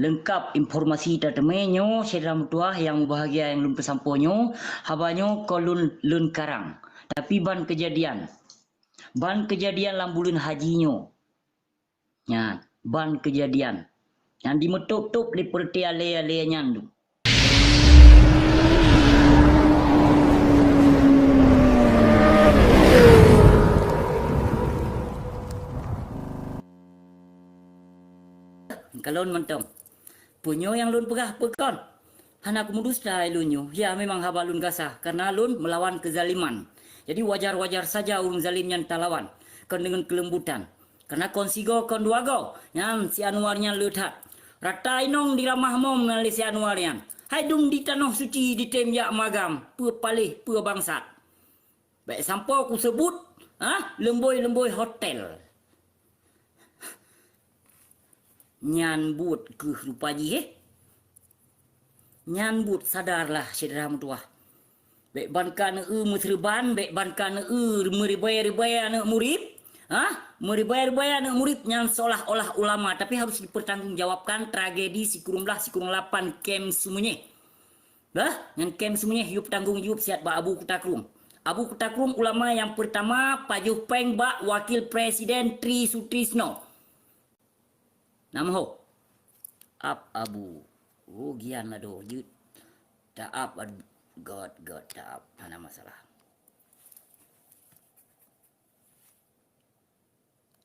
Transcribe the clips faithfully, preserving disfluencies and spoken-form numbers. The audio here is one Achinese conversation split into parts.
Leungkap informasi tateumé nyoe, syedara meutuwah nyang mubahgia nyang lôn peusampoe nyoe, haba nyoe kon lôn, lôn karang, tapi ban keujadian. Ban keujadian lam buleuen haji nyoe. Nyan, ban keujadian. Nyang dimeutôb-tôb lé peureuté alée-alée nyan dum. Kalon mantong. Peue nyoe nyang lôn peugah peue kon? Hana kumeudusta ulôn nyoe. Ya, memang haba lôn gasa, karena lôn melawan kezaliman. Jadi, wajar-wajar saja ureuëng zalim nyan talawan, kon deungon keulembutan. Karena kon sigoe, kon dua goe, nyan si Anwar nyan le that. Rata inong diramah mom ngon lé si Anwar nyan. Hai dum di tanoh suci ditem jak magam, peue paléh, peue bangsat. Bék sampoe kuseubut, ha, leumbôi-leumbôi hotel. Nyan buet keuh rupa jih, eh. Nyan buet sadarlah, syedara meutuwah. Bék ban ka neu-eu meuseureuban, bék ban ka neu-eu meuribée-ribée aneuëk murit, ha? Meuribée-ribée aneuëk murit nyan seolah-olah ulama, tapi harus dipertanggungjawabkan tragedi sikureueng blah sikureueng lapan kem Seumeunyeue. Bah, nyan kem Seumeunyeue yue peutanggong jaweueb siat bak Abu Kuta Krueng. Abu Kuta Krueng ulama nyang peurtama pajoh péng bak Wakil Presiden Tri Sutrisno. Nam ho. Ap Abu. Oh, gian ado jeuet. Taap ad-, got, got, taap. Hana masalah.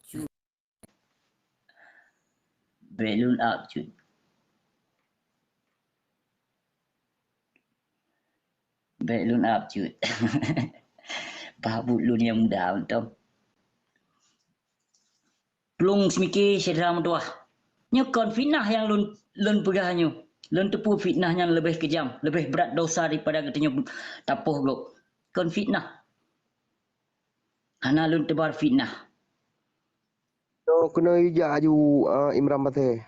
Cu- Bék lôn ap, Cut. Bék lôn ap, Cut. Bah buet lôn nyang muda mantong. Plueng seumike syedara meutuwah. Nyoe kon fitnah nyang lôn, lôn peugah nyoe. Lôn teupeue fitnah nyan leubeh keujam, leubeh brat dosa daripada geutanyoe tapoh gob. Kon fitnah. Hana lôn teubar fitnah. Nyoe keunoe yue jak aju, ah, Imran Pasé.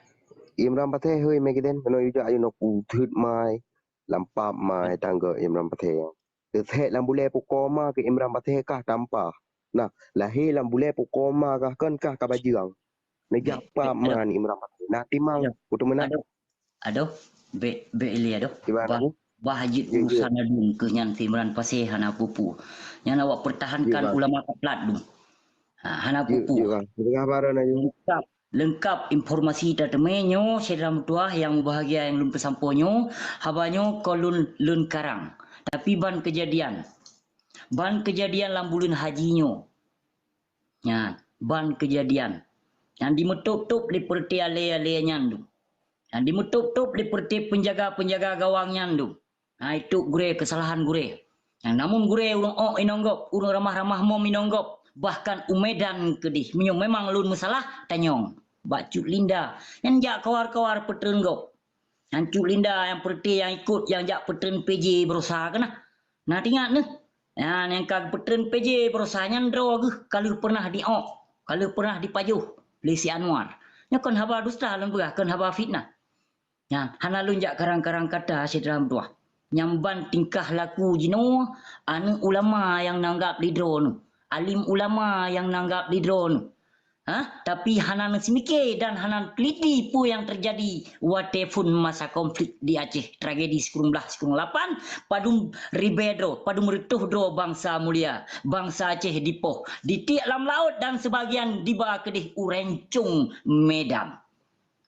Imran Pasé hôi mé keudeh, keunoe yue jak aju noe puteuet mai, lampap mai tangga Imran Pasé. Teusék lam bulée pukoma keu Imran Pasé kah tampa. Nah, lahé lam bulée pukoma kah kon kah ka bajeueng. Neujak pap man Imran Pasé. Nah, timang, beutôi meunan. Adoh, bék, bék ilée adoh. Bah, bah jeuet urusan aduen keu nyan si Imran Pasé hana peue-peue. Nyan awak pertahankan ulama kaplat dum. Ha, hana peue-peue. Leungkap, leungkap informasi tateumé nyoe, syedara meutuwah nyang mubahgia nyang lôn peusampoe nyoe, haba nyoe kon lôn, lôn karang, tapi ban keujadian. Ban keujadian lam buleuen haji nyoe. Nyan, ban keujadian. Nyang dimeutôb-tôb lé peureuté alée-alée nyan dum. Nyang dimeutôb-tôb lé peureuté peunjaga-peunjaga gawang nyan dum. Nah, itu gurée, keusalahan gurée. Nyang namun gurée ureuëng ôk inong gob, ureuëng ramah-ramah mom inong gob, bahkan u Medan keudeh. Meunyoe memang lôn meusalah, tanyong bak Cut Linda. Nyan jak kawar-kawar peutreun gob. Nyan Cut Linda nyang peureuté nyang ikot nyang jak peutreun P J barosa keuh na. Na teuingat neuh. Nyan nyang ka geupeutreun P J barosa nyan droe geuh ka lheueh peurnah diôk, ka lheueh peurnah dipajoh lé si Anwar. Nyoe kon haba dusta lôn peugah, kon haba fitnah. Nyan hana lôn jak karang-karang kata syedara meutuwah. Nyang ban tingkah laku jinoe aneuëk ulama nyang nanggab lé droeneuh, alim ulama nyang nanggab lé droeneuh. Ha? Tapi hana neuseumike dan hana neuteliti peue nyang teujadi watée phon masa konflik di Aceh, tragedi sikureueng blah sikureueng lapan, padum ribée droe, padum reutôh droe bansa mulia, bansa Aceh dipoh, ditiek lam laôt dan seubagian diba keudeh u Rencong Medan.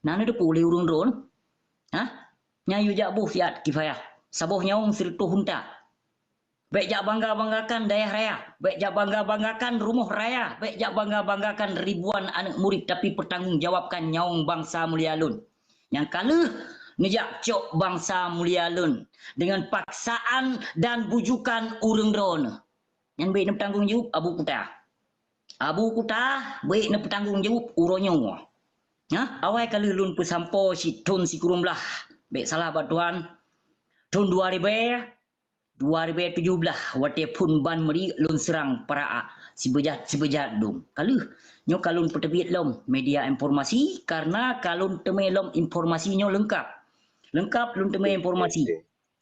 Na neuteupeue lé ureuëng droeneuh? Ha? Nyan yue jak boh siat kifayah, saboh nyawöng sireutôh unta. Bék jak bangga-banggakan dayah raya, bék jak bangga-banggakan rumoh raya, bék jak bangga-banggakan ribuan aneuëk murit, tapi peutanggong jawabkan nyawöng bansa mulia lôn. Nyang ka lheueh neujak cok bansa mulia lôn deungon paksaan dan bujukan ureuëng droeneuh. Nyan bék neupeutanggong jaweueb Abu Kuta. Abu Kuta bék neupeutanggong jaweueb uroe nyoe. Nah, awai ka lheueh lôn peusampoe cit thon sikureueng blah, bék salah bak Tuhan. Thon dua ribée, dua ribée tujoh blah, watée phon ban meuriek lôn seurang para a, sibeujat-sibeujat dum. Ka lheueh, nyoe ka lôn peuteubiet lom media informasi, karena ka lôn teumé lom informasi nyoe leungkap. Leungkap lôn teumé informasi.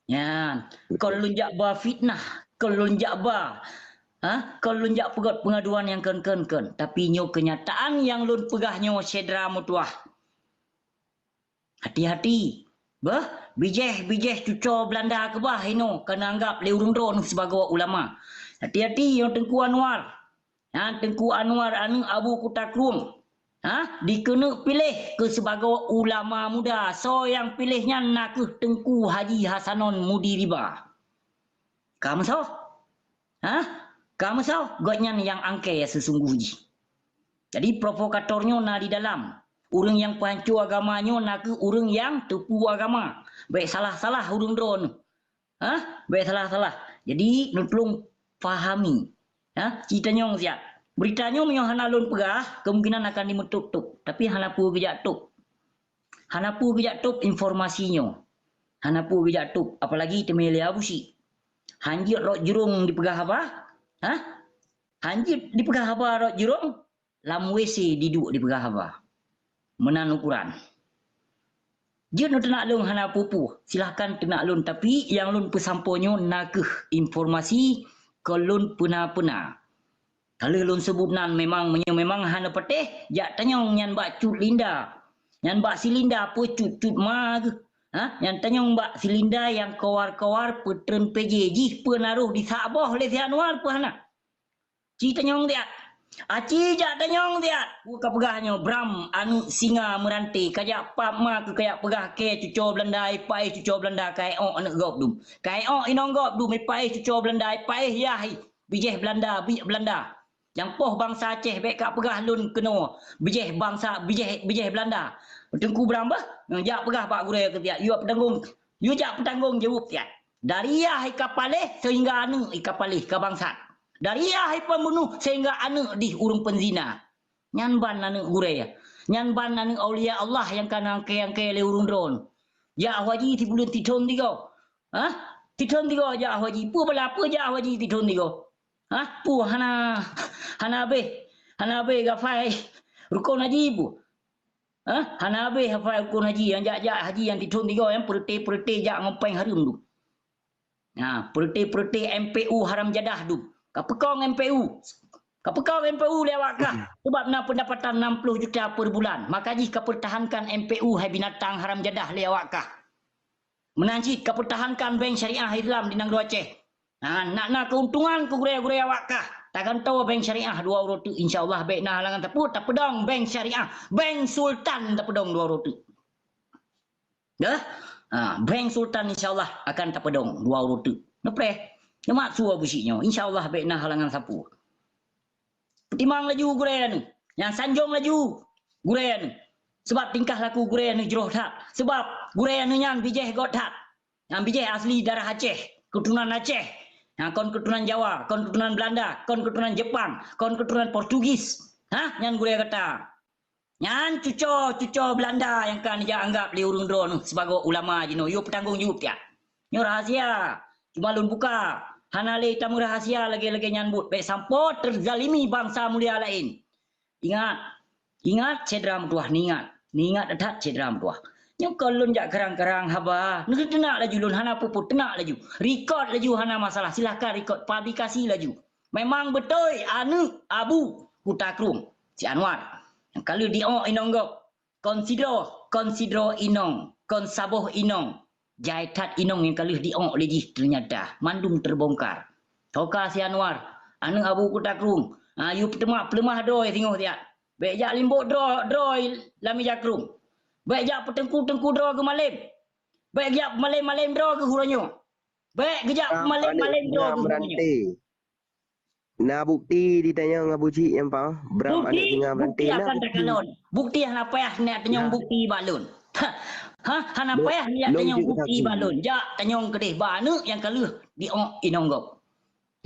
Nyan, kon lôn jak ba fitnah, kon lôn jak ba, ha? Kon lôn jak peugét peungaduan nyang kon-kon-kon. Tapi nyoe keunyataan nyang lôn peugah nyoe syedara meutuwah. Hati-hati. Beuh, bijéh-bijéh cuco Beulanda keubah inoe ka neuanggab lé ureuëng droeneuh sibagoe ulama. Hati-hati nyoe Teungku Anwar. Nyan Teungku Anwar aneuëk Abu Kuta Krueng. Ha? Dikeuneuk piléh keu sibagoe ulama muda. Soe nyang piléh nyan nakeuh Teungku Haji Hasanon Mudi Riba. Ka meusoh? Ha? Ka meusoh? Gobnyan nyang angkée seusunggoh jih. Jadi provokator nyoe na di dalam. Ureuëng nyang peuhanco agama nyoe nakeuh ureuëng nyang teupeue agama. Bék salah-salah ureuëng droeneuh. Ha? Bék salah-salah. Jadi neutulông pahami. Ha? Ci tanyong siat. Beurita nyoe meunyoe hana lôn peugah, kemungkinan akan dimeutôb-tôb. Tapi hana peue geujak tôb. Hana peue geujak tôb informasi nyoe. Hana peue geujak tôb, apalagi teumé lé Abu Syik. Hanjeuet rot jurông dipeugah haba? Ha? Hanjeuet dipeugah haba rot jurông, lam W C diduek dipeugah haba. Meunan ukoran. Jeuet neuteunak lôn hana peue-peue, silahkan teunak lôn, tapi nyang lôn peusampoe nyoe nakeuh informasi kon lôn peuna-peuna. Ka lheueh lôn seubut nan memang, meunyoe memang hana patéh, jak tanyong nyan bak Cut Linda. Nyan bak si Linda peue cut-cut ma geuh. Ha? Nyan tanyong bak si Linda nyang kawar-kawar peutreun P J jih peue na rôh disaboh lé si Anwar peue hana. Ci tanyong siat. Aci jak tanyong siat. Peue ka peugah nyoe Bram aneuëk singa meuranté ka jak pap ma keu ka jak peugah kée cuco Beulanda, ipaéh cuco Beulanda ka éok aneuëk gob dum. Ka éok inong gob dum, ipaéh cuco Beulanda, ipaéh yah ih. Bijéh Beulanda, biek Beulanda. Nyang poh bansa Aceh bék ka peugah lôn keunoe. Bijéh bansa, bijéh, bijéh Beulanda. Teungku Bram bah, jak peugah bak gurée keu siat. Yue peutanggong, yue jak peutanggong jaweueb siat. Dari yah i ka paléh seuhingga aneuëk i ka paléh ka bangsat. Dari yah i pembunuh seuhingga aneuëk dih ureuëng peuzina. Nyan ban aneuëk gurée. Nyan ban aneuëk aulia Allah nyang ka neuangkée-angkée lé ureuëng droeneuh. Jak haji sibuleuen sithon tigoe. Hah? Sithon tigoe jak haji. Peue bala peue jak haji sithon tigoe? Hah? Peue hana, hana abéh, hana abéh gafai rukon haji peue? Hah? Hana abéh hafai rukon haji nyang jak-jak haji nyang sithon tigoe nyang peureuté-peureuté jak ngon péng hareuem dum. Ha, peureuté-peureuté M P U haram jadah dum. Ka peukong M P U. Ka peukong M P U lé awak kah. Sebab na pendapatan enam puluh juta per bulan. Maka jih ka pertahankan M P U hai binatang haram jadah lé awak kah. Meunan cit ka pertahankan bank syariah Islam di nanggroe Aceh. Ha, nak na keuntungan keu gurée-gurée awak kah. Tagantoe bank syariah dua uroe teuk insya Allah bék na halangan sapeue tapeudong bank syariah, bank sultan tapeudong dua uroe teuk. Dah? Ha, bank sultan insya Allah akan tapeudong dua uroe teuk. Neupreh. Neumat sua beusi nyoe. Insya Allah bék na halangan sapeue. Peutimang laju gurée nyoe. Nyang sanjong laju gurée nyoe. Sebab tingkah laku gurée nyoe jroh that. Sebab gurée nyoe nyan bijéh got that. Nyang bijéh asli darah Aceh, keuturonan Aceh. Nyang kon keuturonan Jawa, kon keuturonan Belanda, kon keuturonan Jepang, kon keuturonan Portugis. Hah, nyan gurée gata. Nyan cuco-cuco Belanda nyang ka neujak anggab lé ureuëng droeneuh sibagoe ulama jinoe. Yue peutanggong jaweueb tiak. Nyoe rahasia. Cuma lôn buka. Hana lé tameurahasia lagée-lagée nyan buet. Bék sampoe teuzalimi bansa mulia laén. Ingat. Ingat, syedara meutuwah, neuingat. Neuingat that, syedara meutuwah. Nyoe kon lôn jak karang-karang haba. Neuteunak laju lôn, hana peue-peue, teunak laju. Record laju, hana masalah. Silahkan record, publikasi laju. Memang beutôi aneuëk Abu Kuta Krueng, si Anwar. Nyang ka lheueh diok inong gob. Kon sidroe, kon sidroe inong, kon saboh inong. Jai that inong nyang ka lheueh diok lé jih teunyata. Mandum teubongkar. Toka si Anwar, aneuëk Abu Kuta Krueng. Ha, yue peuteumé peuleumah droe singoh siat. Bék jak limbok droe, droe lam mija krueng. Bék jak peuteungku-teungku droe geumalém. Bék jak malém-malém droe geuh uroe nyoe. Bék geujak malém-malém droe geuh uroe nyoe. Na bukti di tanyong Abu Cik nyang pa? Bram aneuk singa meurante na bukti. Bukti hana payah neujak tanyong bukti bak lôn. Ha, hana payah neujak tanyong bukti bak lôn. Jak tanyong keudeh bak aneuk nyang ka lheueh diok inong gob.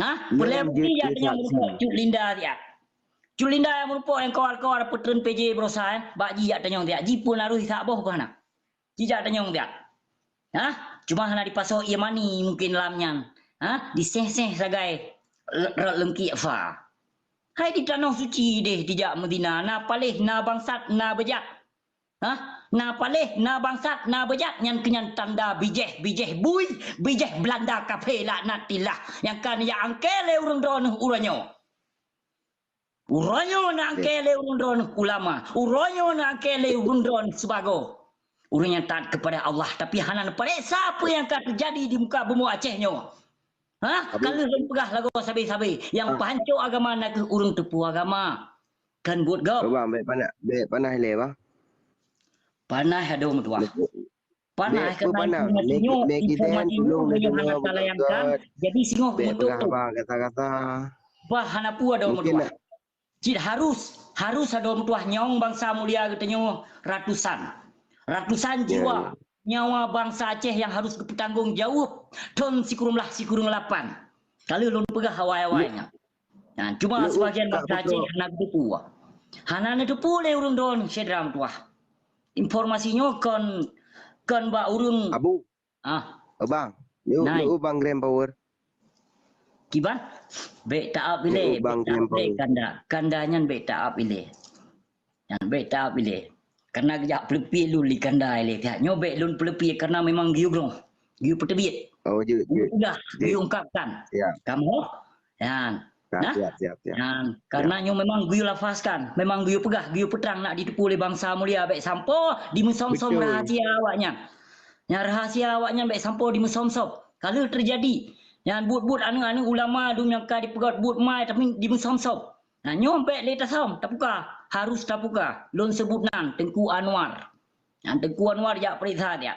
Ha, peureulée bukti jak tanyong meurumpok Cut Linda siat. Cut Linda nyang meurumpok nyang kawar-kawar peutreun P J baroesa, eh, bak jih jak tanyong siat. Jipeue na rôh jisak boh keu hana? Jijak tanyong biak. Ha? Cuma hana dipasoe ie mani mungken lam nyan. Ha? Diseh-seh sagai rot leungkiek fa. Hai di tanoh suci deh dijak meuzina, na paléh, na bangsat, na beujat. Ha? Na paléh, na bangsat, na beujat, nyan keunyan tanda bijéh, bijéh bui, bijéh Beulanda kafé laknatillah nyang ka neujak angkée lé ureuëng droeneuh uroe nyoe. Uroe nyoe na angkée lé ureuëng droeneuh ulama. Uroe nyoe na angkée lé ureuëng droeneuh sibagoe. Ureuëng nyang taat kepada Allah, tapi hana neupareksa peue nyang ka teujadi di muka bumoe Aceh nyoe. Ha? Ka lheueh lôn peugah lagoe sabe-sabe, nyang peuhanco agama nakeuh ureuëng teupeu agama. Kan buet gob. Bang, bèk panah, bèk panah ilèe, bang. Panah adoe meutuah. Panah, karena informasi nyoe, informasi nyoe meunyoe hana talayangkan, jadi singoh bèk peugah, bang, kata-kata. Bah hana peue adoe meutuah. Cit harus, harus adoe meutuah nyang bansa mulia geutanyoe ratusan. Ratusan jiwa nyawa bansa Aceh nyang harus geupeutanggong jaweueb thon sikureueng blah sikureueng lapan. Ka lheueh lôn peugah awai-awai nyan. Nah, cuma sebagian bansa Aceh hana geuteupeue. Hana neuteupeue lé ureuëng droeneuh syedara meutuah. Informasi nyoe kon, kon bak ureuëng. Abu. Ah. Oh, bang. Yuk, yuk, bang, Grand Power. Kiban? Bèk taab ilèe, bèk taab ilèe kanda. Kanda nyan bèk taab ilèe. Nyan bèk taab ilèe. Karena geujak peuleupie lôn lé kanda ilèe pihak. Nyoe bèk lôn peuleupie karena memang geuyue groh. Geuyue peuteubiet. Oh, jeuet, jeuet. Geuyue peugah, geuyue ungkapkan. Ya. Kamoe? Nyan. Nah, siap, siap, siap. Nyan, karena nyoe memang geuyue lafazkan, memang geuyue peugah, geuyue peutrang nak jiteupeue lé bansa mulia bèk sampoe dimeusöm-söm rahasia awaknyan. Nyan rahasia awaknyan bèk sampoe dimeusöm-söm. Ka lheueh teujadi. Nyan buet-buet aneuëk-aneuëk ulama dum nyang ka jipeugöt buet mai tapi dimeusöm-söm. Nah, nyoe bèk lé tasöm, tapuka, harus tapuka. Lôn seubut nan Teungku Anwar. Nyan Teungku Anwar jak peuriksa dia.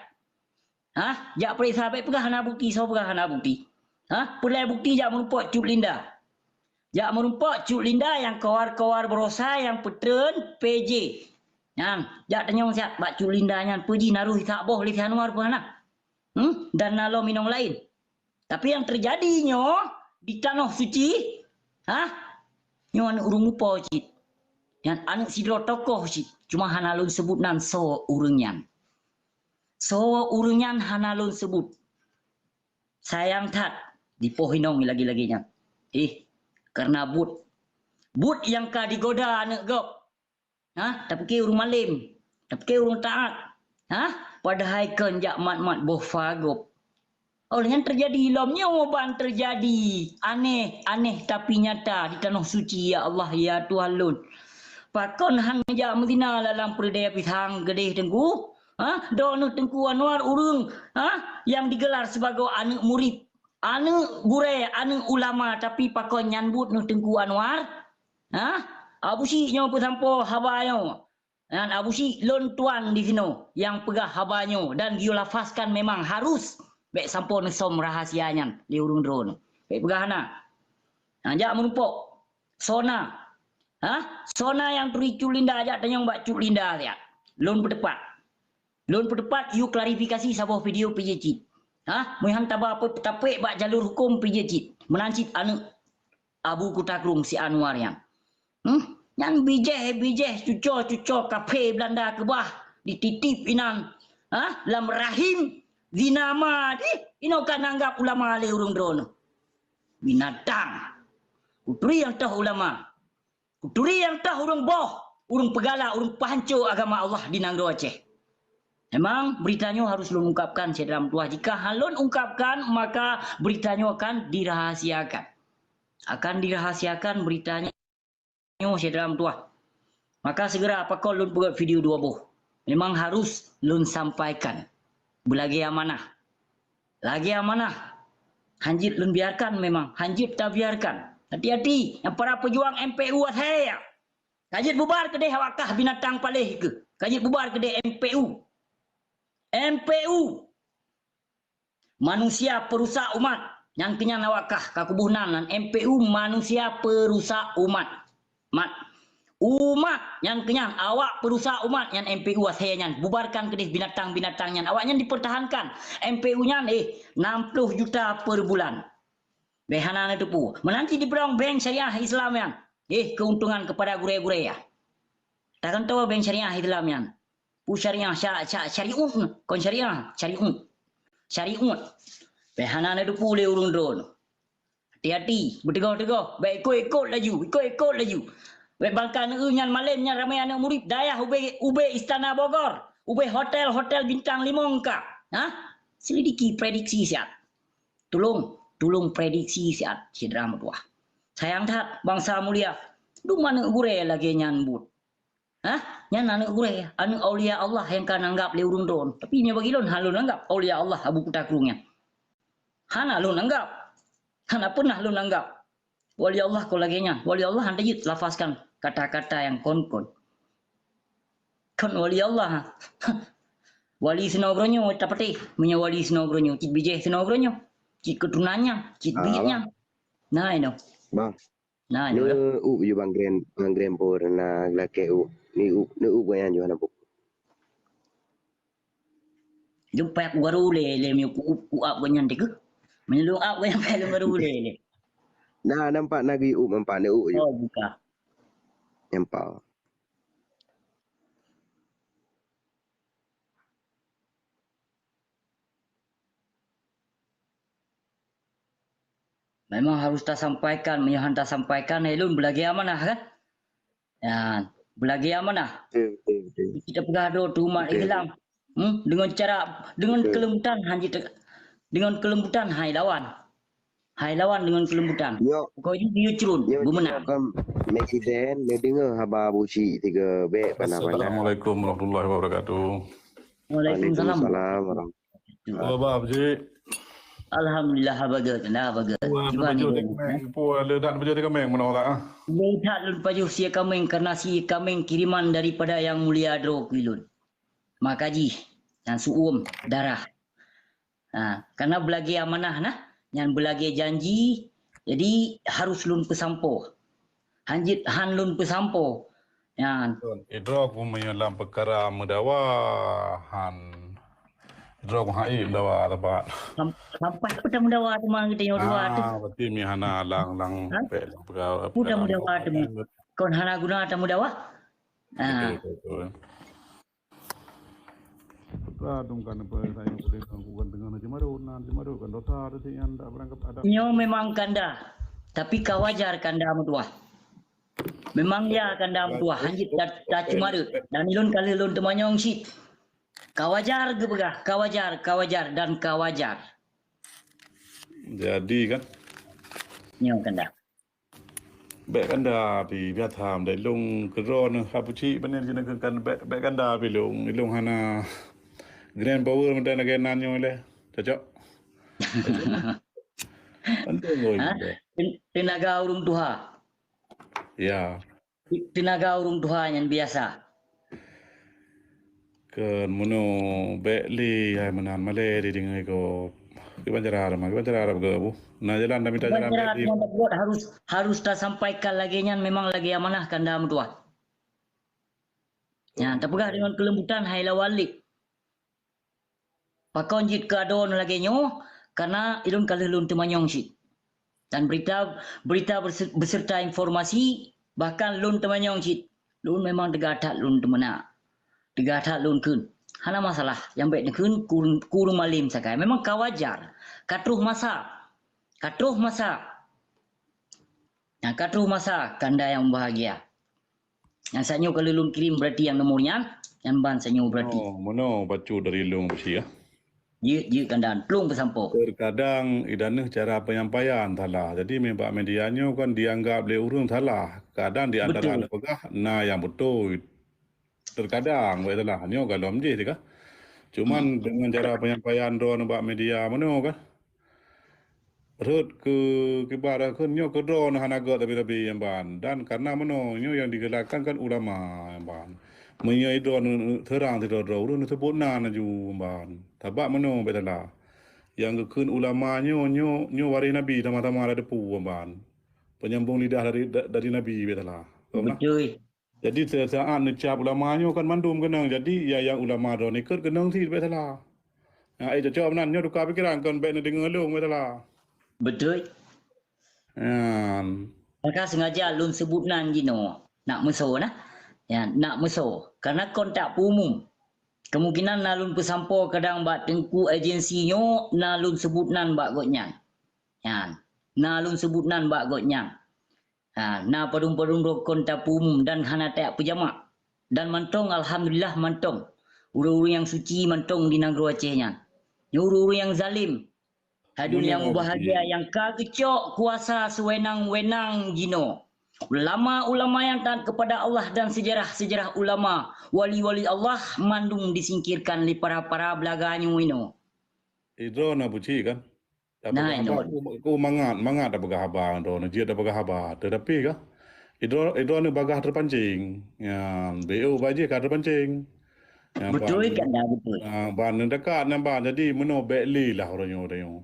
Hah? Jak peuriksa, bèk peugah hana bukti, soe peugah hana bukti? Hah? Peulai bukti jak meurumpok Cut Linda. Jak meurumpok Cut Linda nyang kawar-kawar baroesa nyang peutreun P J. Nyan, jak tanyong siat bak Cut Linda nyan, peue jih na roh jisak boh lé si Anwar peue hana? Hmm? Dan na lom inong laén. Tapi nyang teujadi nyoe di Tanoh Suci, hah? Nyoe aneuëk ureuëng mupo cit. Nyan aneuëk sidroe tokoh cit. Cuma hana lôn seubut nan soe ureuëng nyan. Soe ureuëng nyan hana lôn seubut. Sayang that, dipoh inong lagèe-lagèe nyan. Eh, karena buet. Buet nyang ka digoda aneuëk gob. Ha? Tapiké ureuëng malém. Tapiké ureuëng taat. Ha? Padahai kon jak mat-mat boh fa gob. Oh, nyan teujadi lom nyoe ban teujadi. Aneh, aneh tapi nyata di Tanoh Suci, ya Allah, ya Tuhan lôn. Pakon han jak meuzina lam peureudèe pisang keudeh Teungku? Ha? Droeneuh Teungku Anwar ureuëng, ha? Nyang digelar sibagoe aneuëk murit, aneuëk gurèe, aneuëk ulama, tapi pakon nyan buet neuh Teungku Anwar? Ha? Abu Syik nyoe peusampoe haba nyoe. Nyan Abu Syik lôn tuan di sinoe nyang peugah haba nyoe dan geuyue lafazkan memang harus bèk sampoe neusöm rahasia nyan lé ureuëng droeneuh. Bèk peugah hana. Nah, jak meurumpok. Soe na. Ha? Soe na nyang turi Cut Linda, jak tanyong bak Cut Linda siat. Lôn peuteupat. Lôn peuteupat, yue klarifikasi saboh video P J cit. Ha? Meuhan taba tapeuék bak jalur huköm P J cit. Meunan cit aneuëk Abu Kuta Krueng si Anwar nyan. Hmm? Nyan bijèh-bijèh cuco-cuco kafé Beulanda keubah dititip inan, ha? Lam rahim zina ma dih, inoe ka nanggab ulama lé ureuëng droeneuh. Binatang. Kuturi nyang toh ulama. Kuturi nyang toh ureuëng boh, ureuëng peugala, ureuëng peuhanco agama Allah di nanggroe Aceh. Memang berita nyoe harus lôn ungkapkan syedara meutuah. Jika han lôn ungkapkan, maka berita nyoe akan dirahasiakan. Akan dirahasiakan berita nyoe syedara meutuah. Maka segera pakon lôn peugöt video dua boh. Memang harus lôn sampaikan. Beulagèe amanah. Lagèe amanah. Hanjeuet lôn biarkan memang. Hanjeuet tabiarkan. Hati-hati. Nyang para peujuang M P U asai. Ka jeuet bubar keudeh awak kah binatang paléh keuh. Ka jeuet bubar keudeh M P U. M P U. Manusia perusak umat. Nyan keuh nyan awak kah ka kuboh nan, nan M P U manusia perusak umat. Mat. Umat nyan keuh nyan awak perusak umat nyan M P U asai nyan. Bubarkan keudeh binatang-binatang nyan. Awak nyan dipertahankan. M P U nyan, eh, enam puluh juta per bulan. Bèk hana neuteupeue. Meunan cit dipeudong bank syariah Islam nyan. Eh, keuntungan kepada gurèe-gurèe, ya. Takan toe bank syariah Islam nyan. Peue syariah, sya-, sya-, syariut, kon syariah, syariut. Syariut. Bèk hana neuteupeue lé ureuëng droeneuh. Hati-hati, beuteugoh-teugoh, bèk ikot-ikot laju, ikot-ikot laju. Bèk bangka neueu nyan malém nyan ramé aneuëk murit dayah ubé, ubé Istana Bogor, ubé hotel-hotel bintang limong ka. Ha? Selidiki prediksi siat. Tulông, tulông prediksi siat syedara meutuah. Sayang that, bansa mulia, dum aneuëk gurèe lagèe nyan buet. Hah? Nyan aneuk gurée, aneuk aulia Allah nyang ka nanggab lé ureuëng droen. Tapi nyoe bagi lôn, hana lôn anggab aulia Allah Abu Kuta Krueng nyan. Hana lôn anggab. Hana peunah lôn anggab. Wali Allah kon lagée nyan. Wali Allah hana jeuet lafazkan kata-kata nyang kon-kon. Kon wali Allah. Wali sinoe geuroe nyoe tapatéh. Meunyoe wali sinoe geuroe nyoe, cit bijéh sinoe geuroe nyoe. Cit keuturonan nyan, cit Ah, biet Bang. Nyan. Nah, inoe. Bang. Nah, inoe. Neu up ju Bang Grand, Bang Grand Power na lakée up. Ni up, neu up gobnyan ju hana buet. Lôn paih kubaru lé, lé meunyoe ku-, ku-up gobnyan teuh. Meunyoe lôn up gobnyan paih lôn baru lé, lé. Nah, nampak na geuup, nampak na up ju. Oh, buka. Nampak. Memang harus tasampaikan, meunyoe han tasampaikan, hai lôn beulagée amanah kan? Ya, beulagée amanah. Betul, betul, betul. Kita peugah droe teuh umat Betul. Islam. Hmm, dengan cara, dengan Betul. kelembutan han jite-, dengan kelembutan hai lawan. Hai lawan dengan kelembutan. Nyoe, Kau ini dia curun, nyoe, bermenang. Nyoe kan Meksiden, dia dengar haba Abu Syik tiga bek pandai-pandai. Assalamualaikum warahmatullahi wabarakatuh. Waalaikumsalam. Waalaikumsalam warahmatullahi Halo, Bang Haji. Alhamdulillah, bagus, nah, bagus. Wah, Cuba ni, pajoh dia, di kameng, eh. Ipo ada dak pajoh di kameng, mana orang, ah? Boleh tak lôn pajoh sie kameng, karena sie kameng kiriman daripada Yang Mulia Droe keu lôn. Maka jih, yang suum darah. Ha, karena beulagée amanah nah, nyan beulagée janji, jadi harus lôn peusampoe. Han jeuet han lôn peusampoe. Nyan. Idroe ku meunyoe lam peukara meudawa han. Idroe ku hai meudawa teumpat. Sam-, sampai peue tameudawa teuma geutanyoe dua tu? Ah, berarti mi hana lang-lang Ha? pek lang peukara. Peue tameudawa teuma? Kon hana guna tameudawa? Ah. Betul, betul, betul. Dosa dong kan apa saya boleh lakukan dengan Haji Marut. Nah, Haji Marut kan dosa tu sih yang tak berangkat ada. Nyoe memang kanda. Tapi ka wajar kanda meutuah. Memang ya kanda meutuah. Hanjit ta-, tacumareut. Dan ilôn ka lheueh lôn teumanyong cit. Ka wajar geupeugah, ka wajar, ka wajar dan ka wajar. Jadi kan? Nyoe kanda. Bèk kanda pih biasa, dai lôn keudroe neuh ka peucit, pane jeuet neuh kan bèk, bèk kanda pih lôn, lôn hana grand power meudan lagèe nan nyoe lé. Cocok? Penting lôn. Ha? Ten-, tenaga ureueng tuha. Ya. Tenaga ureueng tuha nyan biasa. Keu meunoe bèk lé hai meunan malèe dideungoe gob. Kiban cara teuma, kiban cara rab gob. Na jalan tamita jalan bèk lé. Kiban cara teuma buet harus, harus tasampaikan lagèe nyan memang lagèe amanah kanda meutuah. Nyan, tapeugah deungon keulembutan hai lawan lé. Pakon jeuet keu adoe lagèe nyoe, karena ilôn ka lheueh lôn teumanyong cit. Dan berita, berita berse-, beserta informasi, bahkan lôn teumanyong cit. Lôn memang teuga that lôn teumeunak. Teuga that lôn kheun. Hana masalah, nyang bèk neukheun ku-, kureueng malém sakai. Memang ka wajar. Ka troh masa. Ka troh masa. Nyang ka troh masa kanda nyang bahagia. Nyang saat nyoe ka lôn kirim berarti nyang nomor nyan, nyan ban saat nyoe berarti. Oh, meunoe bacut dari lôn beusi, ya. Jeuet, jeuet kanda, plueng peusampoe. Terkadang idaneuh cara penyampaian salah. Jadi, meunan bak media nyoe kan dianggap lé ureueng salah. Kadang di antara Betul. Neupeugah na nyang beutôi. Terkadang bèk salah. Nyoe galom jih teuka. Cuman Hmm. dengan cara penyampaian droeneuh bak media meunoe kan. Rhot keu kiban kheun nyoe keudroe neuh hana gèt tabi-tabi nyan ban. Dan karena meunoe nyoe nyang digeulakan kan ulama nyan ban. Meunyoe droeneuh seurang sidroe-droe ureueng neuseubut nan laju nyan ban. Sabab meunoe bèk salah. Nyang geukheun ulama nyoe, nyoe, nyoe waréh Nabi sama-sama na teupeue nyan ban. Penyambung lidah dari, da-, dari Nabi bèk salah. Paham tak? Betul. Jadi, sa-, saat neucap ulama nyoe kan mandum keunong. Jadi, ya, nyang ulama droeneuh ikot keunong cit bèk salah. Ha, eh, cocok meunan nyoe tukar pikiran kon bèk neudeungoe lôn bèk salah. Betul. Nyan. Maka sengaja lôn seubut nan jinoe. Nak meusoe nah. Ya, nak meusoe. Karena kon tak peuumum. Kemungkinan na lôn peusampoe kadang bak teungku agensi nyoe, na lôn seubut nan bak gobnyan. Nyan. Na lôn seubut nan bak gobnyan. Ha, na padum-padum droe kon tapeuumum dan hana tajak peujamak. Dan mantong, alhamdulillah, mantong. Ureueng-ureueng nyang suci mantong di nanggroe Aceh nyan. Nyoe ureueng-ureueng nyang zalem. Hai dunia nyang mubahagia nyang ka geucok kuasa seuwenang-wenang jinoe. Ulama-ulama yang taat kepada Allah dan sejarah-sejarah ulama, wali-wali Allah mandum disingkirkan lé para-para beulaga nyoe inoe. Idroe na buci kan? Nah, inoe. Ku mangat, mangat tapeugah haba droe, jeuet tapeugah haba. Tetapi kah? Idroe, idroe ni bagah terpancing. Ya, B O baji ka terpancing. Ya, betul kan dah, betul. Ah, ban neudekat nyan ban. Jadi meunoe bèk lé lah uroe nyoe, uroe nyoe.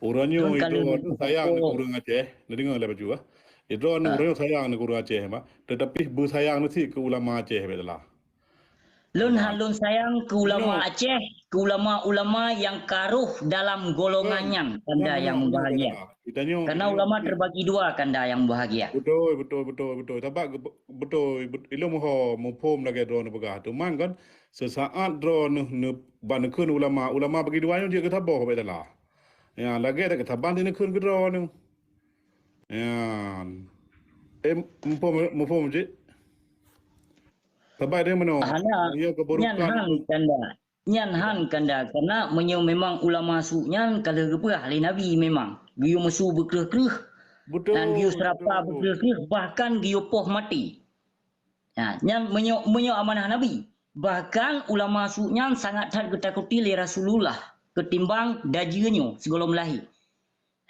Uroe nyoe idroe sayang keu ureueng Aceh. Neudeungoe lé bacut ah. Idroe nyoe uroe nyoe sayang keu ureueng Aceh bah. Tetapi beusayang cit keu ulama Aceh bèk lah. Lôn han lôn sayang keu ulama Aceh, keu ulama-ulama nyang ka rôh dalam golongan nyan, kanda nyang mubahgia. Karena ulama terbagi dua, kanda nyang mubahgia. Beutôi, beutôi, beutôi, beutôi. Sabab beutôi, ilôn meuho muphom lagèe droeneuh peugah. Teuma kan, sesaat droeneuh ban neukheun ulama, ulama bagi dua nyoe jeuet keu saboh bèk salah. Ya, lagèe that keu saban neukheun keu droeneuh. Ya. Eh, muphom, muphom cit. Sabai deh meunoe. Hana, nyan han kanda. Nyan han kanda. Karena meunyoe memang ulama su nyan ka lheueh geupeugah lé Nabi memang. Geuyue meusu beukreueh-kreueh. Dan geuyue seurapa beukreueh-kreueh, bahkan geuyue poh maté. Nah, nyan meunyoe, meunyoe amanah Nabi. Bahkan ulama su nyan sangat that geutakuti lé Rasulullah ketimbang dajeue nyoe sigohlom lahé.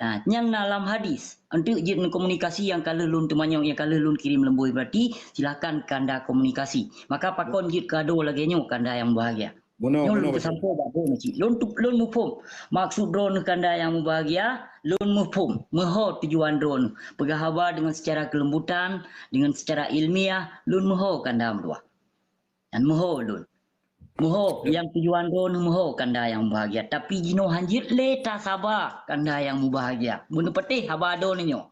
Ha, nyan na lam hadis. Enteuk jeuet neukomunikasi nyang ka lheueh lôn teumanyong, nyang ka lheueh lôn kirém lom boh berarti, silakan kanda komunikasi. Maka pakon jeuet kado lagèe nyoe kanda nyang mubahgia. Nyoe lôn peusampoe bak droeneuh cit. Lôn, lôn muphom maksud droeneuh kanda nyang mubahgia, lôn muphom, meuho tujuan droeneuh. Peugah haba dengan secara kelembutan, dengan secara ilmiah, lôn meuho kanda meutuah. Nyan meuho lôn. Meuho nyang tujuan droeneuh meuho kanda nyang mubahgia. Tapi jinoe han jeuet lé tasaba kanda nyang mubahgia. Beuneupatéh haba droeneuh nyoe.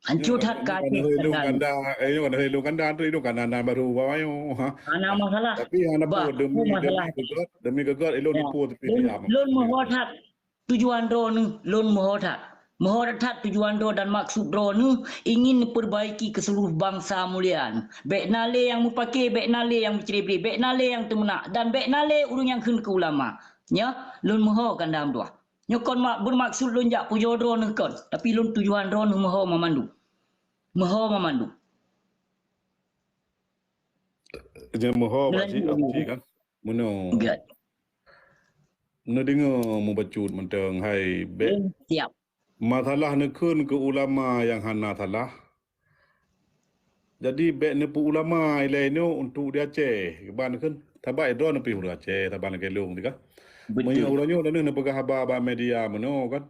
Hanco that ka Aceh kanda. Hana masalah. Tapi hana peue, demi, demi keu göt, demi keu göt ilôn nipu tapi lôn meuho that. Tujuan droeneuh lôn meuho that. Meuho that tujuan droe dan maksud droeneuh ingin neupeurbaiki keu seuluruh bansa mulia nyoe. Bèk na lé nyang meupaké, bèk na lé nyang meucrebre, bèk na lé nyang teumeunak, dan bèk na lé ureueng nyang kheun keu ulama. Nyoe lôn meuho kanda meutuah. Nyoe kon mak, beumaksud lôn jak pujoe droeneuh kon, tapi lôn tujuan droeneuh meuho mamandum. Meuho mamandum. Nyan meuho bak cit, kan? Meunoe. Neudeungoe mubacut mantong, hai bèk. Siap. Masalah neukheun keu ulama nyang hana salah. Jadi bèk neupeu ulama ilèe nyoe untuk di Aceh. Ban kheun, saban droeneuh pih ureueng Aceh, saban lagèe lôn teuka. Betul. Meunyoe uroe nyoe droeneuh neupeugah haba bak media meunoe kan.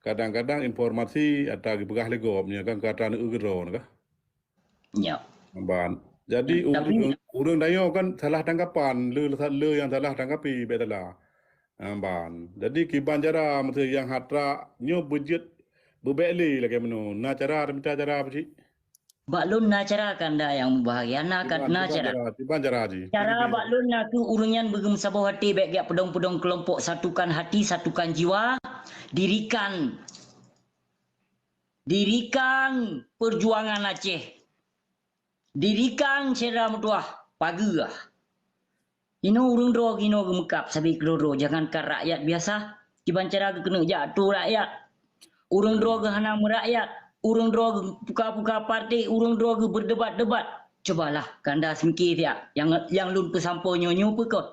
Kadang-kadang informasi atra geupeugah lé gob nyoe kan, keu atra neueu keudroe kan. Nyoe. Ban. Jadi ureueng, ureueng tanyoe kan salah tanggapan, le, le nyang salah tanggapi bèk salah. Ha, ban. Jadi kiban cara meusé nyang hatra nyoe beujeuet beubèk lé lagèe meunoe. Na cara, mita cara apa cit? Bak lôn na cara kanda nyang mubahgia, na kan, na cara. Kiban cara jih. Cara bak lôn na keuh ureueng nyan beugeumeusaboh até bèk geujak peudong-peudong keulompok, satukan hati, satukan jiwa, dirikan Dirikan peujuangan Aceh. Dirikan syedara meutuah pageue. Inoe ureueng droe inoe geumeukab sabe keudroe-droe, jangankan rakyat biasa, kiban cara geukeuneuk jak atô rakyat. Ureueng droe geuhana meurakyat, ureueng droe geupuka-puka partai, ureueng droe geubeudebat-debat. Cubalah kanda seumiké siat nyang, nyang lôn peusampoe nyoe-nyoe peue kon.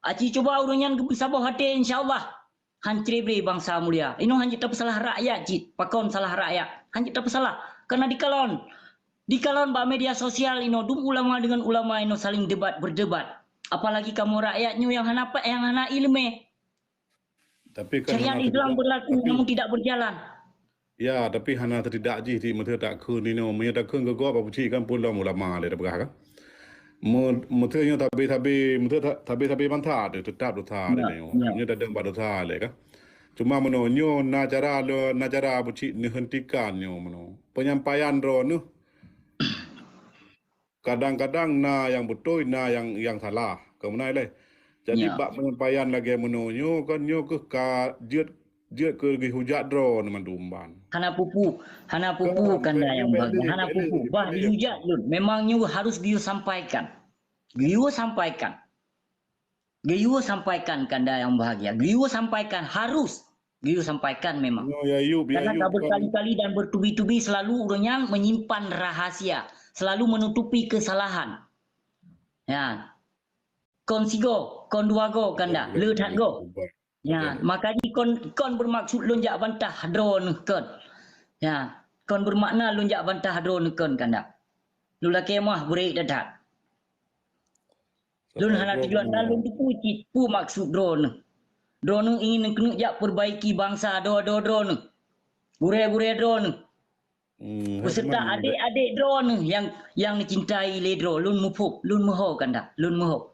Aci cuba ureueng nyan geupeusaboh até, insya Allah. Han cre-bre bansa mulia. Inoe hanjeuet tapeusalah rakyat cit. Pakon salah rakyat? Hanjeuet tapeusalah. Karena dikalon, dikalon bak media sosial inoe dum ulama dengan ulama inoe saling debat berdebat. Apalagi kamoe rakyat nyoe nyang hana pa-, nyang hana ileumèe. Tapi kan syariat Islam berlaku namun tidak berjalan. Ya, tapi hana teudidak jih ti meuseu takheun inoe. Meunyoe takheun keu gob, Abu Cik kan peulom ulama lé tapeugah kan. Meuseu nyoe sabe-sabe, meuseu sabe-sabe bansa teuh teutap dosa lé nyoe. Nyoe tadong bak dosa lé kan. Cuma meunoe nyoe na cara, na cara Abu Cik neuhentikan nyoe meunoe. Penyampaian droeneuh kadang-kadang na nyang beutôi, na nyang, nyang salah. Ka meunan lé. Jadi bak penyampaian lagèe meunoe nyoe kan nyoe keuh ka jeuet, jeuet keu geuyue hujat droeneuh mandum ban. Hana pupu, hana pupu kanda nyang bagus. Hana pupu. Bah geuyue hujat lôn. Memang nyoe harus geuyue sampaikan. Geuyue sampaikan. Geuyue sampaikan kanda nyang bahagia. Geuyue sampaikan harus. Geuyue sampaikan memang. Nyoe ya Ayub, ya Karena Ayub, ka berkali-kali dan bertubi-tubi selalu ureuëng nyan menyimpan rahasia, selalu menutupi kesalahan. Ya. Kon sigoe, kon dua goe kanda, le that goe. Ya, maka jih kon, kon bermaksud lôn jak bantah droeneuh kon. Ya, kon bermakna lôn jak bantah droeneuh kon kanda. Lôn lakée meuah beurek that-that. Lôn hana tujuan, dan lôn teupeu cit peue maksud droeneuh. Droeneuh ingin keuneuk jak perbaiki bansa doe-doe droeneuh. Gurée-gurée droeneuh. Hmm, beserta adik-adik droeneuh yang, yang neucintai lé droe. Lôn muphom, lôn meuho kanda, lôn meuho.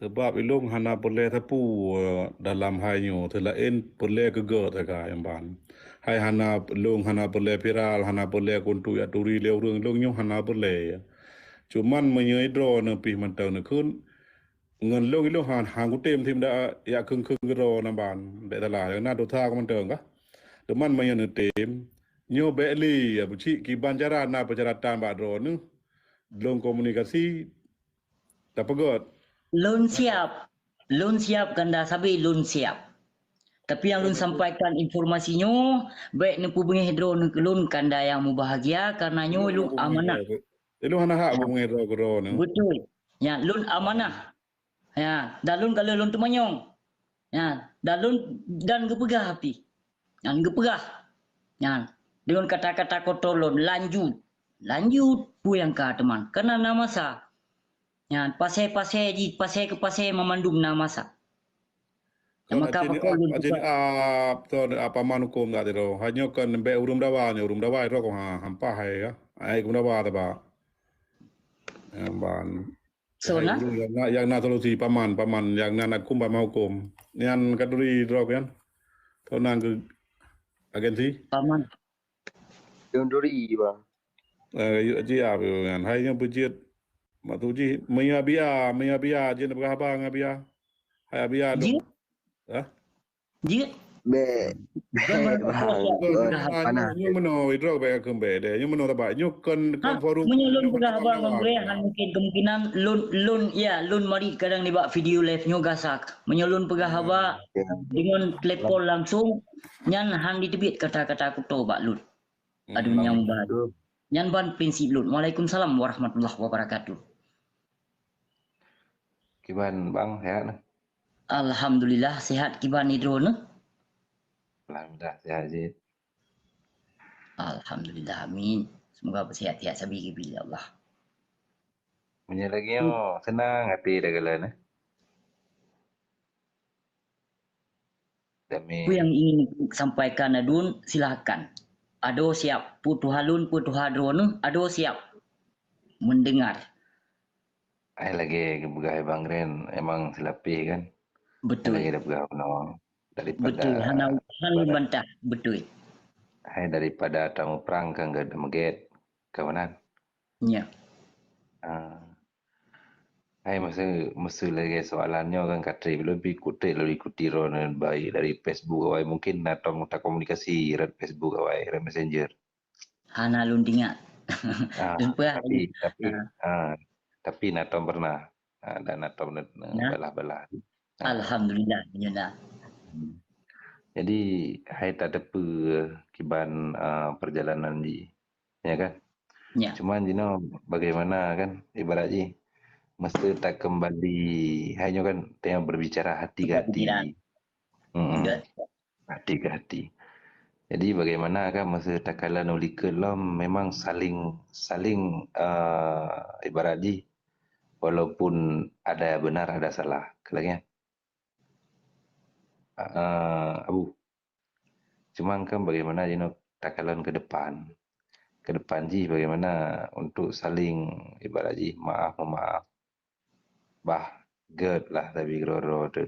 Sebab ilôn hana peureulée teupeu dalam hai nyoe, seulaén peureulée keu gét sagai ban. Hai hana, lôn hana peureulée viral, hana peureulée keu untuk jak turi lé ureuëng, lôn nyoe hana peureulée. Cuman meunyoe droeneuh pih mantong neukheun, ngon lôn ilôn han, han kutem sim dak jak kheun-kheun keudroe na ban. Bék salah, nyang na dosa keu mantong kah? Teuma meunyoe neutem, nyoe bék lé, ya, bucik kiban cara na peusyaratan bak droeneuh, lôn komunikasi, tapeugét. Lôn siap. Lôn siap kanda sabe lôn siap. Tapi nyang lôn sampaikan informasi nyoe, bék neupeubungéh droeneuh keu lôn kanda nyang mubahagia, karena nyoe lôn amanah. Ilôn hana hak beungéh droe keu droeneuh. Beutôi. Ya, lôn amanah. Ya, dan lôn ka lheueh lôn teumanyong. Ya, dan lôn, dan geupeugah pih. Nyan geupeugah. Nyan, deungon kata-kata kotor lôn, lanjut. Lanjut, peue nyang ka teuma. Keunan na masa. Nyan, pasé-pasé jih, pasé keu pasé meumandum na masa. Kon maka acin, pakon lôn acin buka. Ap, ton, ap paman huköm dak tiro. Hanyoe kon bék ureuëng dawa nyoe, ureuëng dawa iro kon ha, hampah hai ya. Ai ureuëng dawa taba. Nyang ban. So, hai na? Ureuëng nyang na, nyang na solusi paman, paman, nyang na, na huköm, paman huköm. Nyan kaduri drop nyan. Tau nang keu agensi? Paman. Kaduri, bang. Eh, yuk, ji, ah, nyan. Hai nyoe peujeuet. Mak tu ji, meunyoe Abia, meunyoe Abia, jeuet peugah haba ngon Abia. Hai Abia, ji? Hah? Jeuet. Bék. Bék, bang. Nyoe meunoe, withdraw bék keumbék deh. Nyoe meunoe tabak. Nyoe kon, kon forum. Meunyoe lôn peugah haba ngon gurée, han mungkin kemungkinan lôn, lôn, ya, lôn marit kadang nibak video live nyoe gasak. Meunyoe lôn peugah haba deungon telepon langsung, nyan han jiteubiet kata-kata kuto bak lôn. Aduh, nyang ban. Nyan ban prinsip lôn. Waalaikumsalam warahmatullahi wabarakatuh. Kiban bang, sehat nah? Alhamdulillah, sehat kiban droeneuh. Alhamdulillah, sehat jih. Alhamdulillah, amin. Semoga sehat-sehat sabe keubiet ya Allah. Meunyoe lagée nyoe, senang até dah galak nah. Damé. Peue nyang ingin sampaikan adun, silakan. Adoe siap, peue tuha lôn, peue tuha droeneuh, adoe siap mendengar. Ai lagée geupeugah Bang Ren, emang silapéh kan? Betul. Lagée geupeugah bunoe. Daripada betul, hana, hana bantah, betul. Hai daripada tamuprang kan geumeugét kawanan. Ya. Ah. Hai masa, masa lagée soalan nyoe kan ka treb, lôn pi kutek lôn ikuti droeneuh baik dari Facebook awai. Mungkin na tom takomunikasi rot Facebook awai, rot Messenger. Hana lôn ingat. Ah, tapi, tapi, ah, tapi na tom pernah. Ah, dan na tom balah-balah. Ah. Alhamdulillah, meunyoe na. Hmm. Jadi, hai tateupeue kiban, ah, perjalanan jih. Ya kan? Ya. Cuman jinoe bagaimana kan, ibarat jih, mesti takembali, hai nyoe kan, tengah berbicara hati ke hati. Hati ke hati. Jadi bagaimana kan, mesti takalon u likot lom memang saling, saling, eh, ibarat jih, walaupun ada benar, ada salah. Kan lagée nyan? Eh, Abu. Cuma kan bagaimana jinoe takalon ke depan. Ke depan jih bagaimana untuk saling ibarat jih maaf memaaf. Bah, gét lah sabe keudroe-droe tu.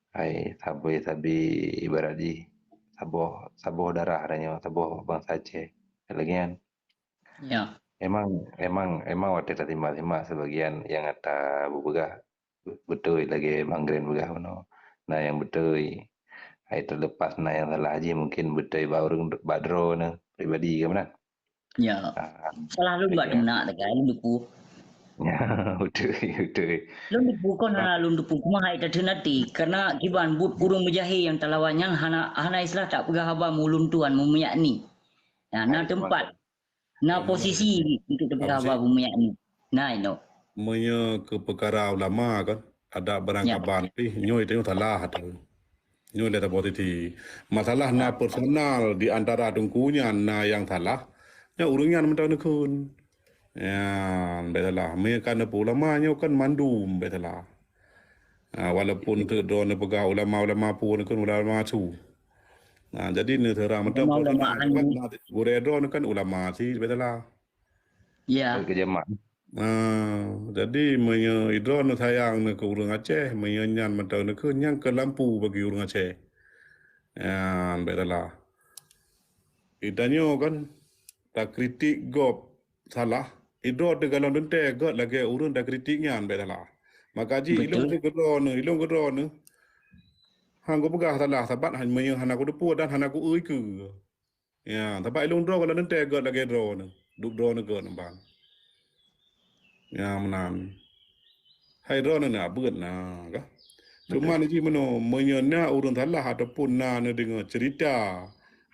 Hai, sabe-sabe ibarat jih saboh, saboh darah tanyoe, saboh bansa Aceh. Lagée nyan. Ya. Emang, emang, emang watée tasimak-simak sebagian nyang ata bupeugah, beutôi lagée Bang Gren peugah bunoe. Na nyang beutôi. Hai terlepas na nyang salah jih mungkin beutôi bak ureuëng, bak droeneuh pribadi kan meunan. Ya. Ah, salah lôn bak beutôi. Teunak takai lôn duku. Betul, betul. Lôn teupeu kon hana lôn teupeu kumaha hai tatheun até, karena kiban buet ureuëng meujahé nyang talawan nyan hana hana istilah tak peugah haba meuluntuan meumiyakni. Nah, na teumpat, na posisi untuk teupeugah haba meumiyakni. Nah, inoe. Meunyoe keu peukara ulama kan, adak barangkaban pih nyoe tanyoe salah tu. Nyoe lé posisi. Masalah na personal di antara teungku nyan na nyang salah, nyan ureuëng nyan mantong neukheun. Nyan bék salah. Meunyoe kan neupeu ulama nyoe kan mandum bék salah. Ha, walaupun teuk droe neupeugah ulama-ulama pun kan ulama su. Nah, jadi neuseurah mantong ulama gurée droe kan ulama si bék salah. Ya. Nah, jadi meunyoe idroe neusayang neu keu ureuëng Aceh, meunyoe nyan mantong neukheun nyan keu lampu bagi ureuëng Aceh. Nyan bék salah. Itanyoe kan takritik gob salah, idroe teugalon teuntée gét lagée ureuëng takritik nyan bék salah. Maka jih ilong keudroe neu, ilong keudroe neu. Hang kupeugah salah sabat meunyoe hana kuteupeu dan hana kueu keue. Ya, sabat ilong droe galon teuntée gét lagée droe neu, duek droe neu gét neu ban. Ya meunan. Hai droe neu na beuet na kah? Cuman jih meunoe, meunyoe na ureuëng salah ataupun na neudeungoe cerita,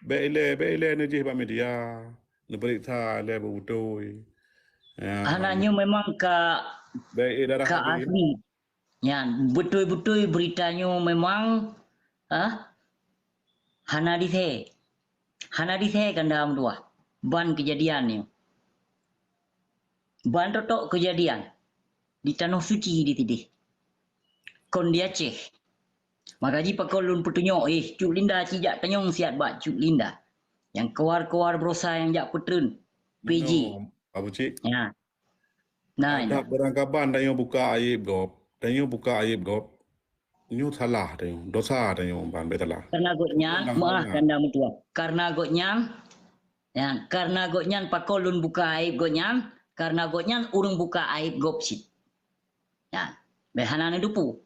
bék ilée, bék ilée neujih bak media, neupeuriksa ilée beutôi. Ya. Hana nyoe memang ka bék eh darah ka asli. Nyan beutôi-beutôi berita nyoe memang ah hana dithée. Hana dithée kanda meutuah ban keujadian nyoe. Ban totok keujadian di tanoh suci di tideh. Kon di Aceh. Maka jih pakon lôn peutunyok, eh, Cut Linda ci jak tanyong siat bak Cut Linda. Nyang keuwar-keuwar brosa nyang jak peutreun. P J. Abu Cik. Ya. Nah, adak barangkaban tanyoe buka aib gob. Tanyoe buka aib gob. Nyoe salah tanyoe, dosa tanyoe ban bék salah. Karena gobnyan, maaf kanda meutuah. Karena gobnyan, ya, karena gobnyan pakon lôn buka aib gobnyan, karena gobnyan ureuëng buka aib gob cit. Ya, bék hana neudupu.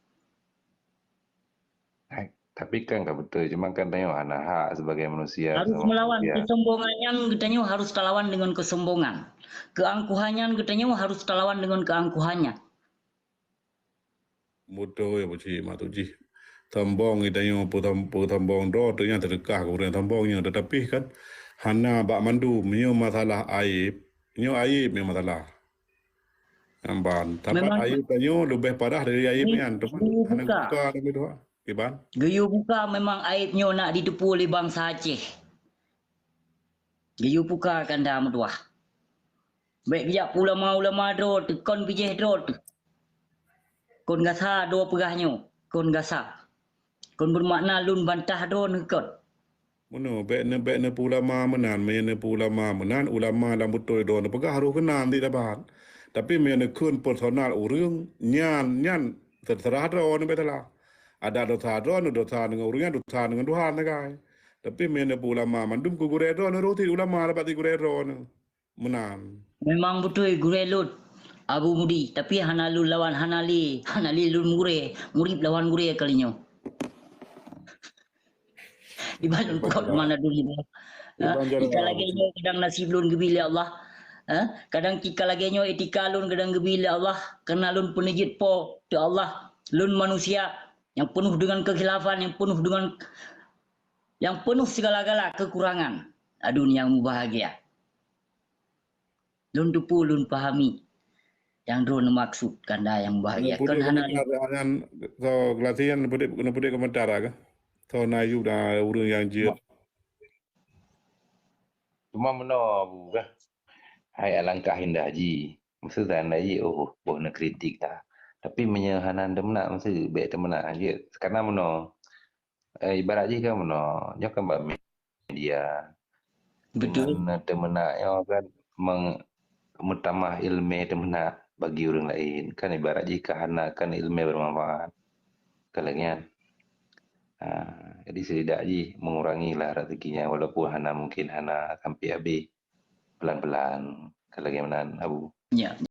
Tapi kan ka beutôi, cuma kan tanyoe hana hak sebagai manusia. Harus melawan kesombongan nyan, geutanyoe harus talawan dengan kesombongan. Keangkuhan nyan geutanyoe harus talawan dengan keangkuhan nyan. Beutôi ya Abu Cik, mak tu jih. Sombong geutanyoe peusombong droe tu nyan teudeukah keu ureuëng sombong nyoe, tetapi kan hana bak mandum nyoe masalah aib. Nyoe aib nyoe masalah. Amban, tapi aib tanyoe leubeh parah dari aib nyan, teuma hana buka lebih dua. Iban. Geuyue buka memang aib nyoe nak diteupeu lé bansa Aceh. Geuyue buka kanda meutuah. Bék geujak ulama-ulama droe teuh, kon bijéh droe teuh. Kon gasa droe peugah nyoe, kon gasa. Kon beumakna lôn bantah droe neukot. Meunoe bék ne bék neupeu ulama meunan, meunyoe neupeu ulama meunan, ulama lam beutôi droe neupeugah roh keunan di dabat. Tapi meunyoe neukheun personal ureuëng nyan nyan terserah droe neubék salah. Ada dosa droe neu dosa dengan ureuëng nyan dosa dengan Tuhan sagai. Tapi meunyoe neupeu ulama mandum keu gurée droe neu roh cit ulama dapat di gurée droe neu. Meunan. Memang beutôi gurée lôn Abu Mudi, tapi hana lôn lawan hana lé, hana lé lôn gurée, murit lawan gurée kali nyoe. Iban lôn kot mana duri. Tika lagée nyoe kadang nasib lôn geubi lé Allah. Ha? Kadang tika lagée nyoe etika lôn kadang geubi lé Allah karena lôn peuneujeuet po teu Allah. Lôn manusia yang penuh dengan kekhilafan, yang penuh dengan yang penuh segala-gala kekurangan. Adun yang mubahagia. Lôn teupeu lôn pahami nyang droe neumaksud kanda nyang mubahagia. Kon hana nyan so gelasi nyan neupeudik neupeudik komentar ke? So na yub dan ureuëng nyang jeuet. Cuma meunoe Abu kah. Hai alangkah indah ji. Maksud saya indah ji oh boh neukritik dah. Tapi meunyoe hana teumenak maksud bék teumenak jeuet. Karena meunoe eh, ibarat jih kan meunoe, nyoe kan bak media. Betul. Dengan teumenak nyoe kan meng, meutamah ilmé teumenak bagi ureuëng laén. Kan ibarat jih ka hana kan ilmé bermanfaat. Ka lagée nyan. Ha, jadi seulidak jih mengurangilah rezeki nyan walaupun hana mungkin hana sampai habéh. Pelan-pelan. Ka lagée meunan Abu. Ya.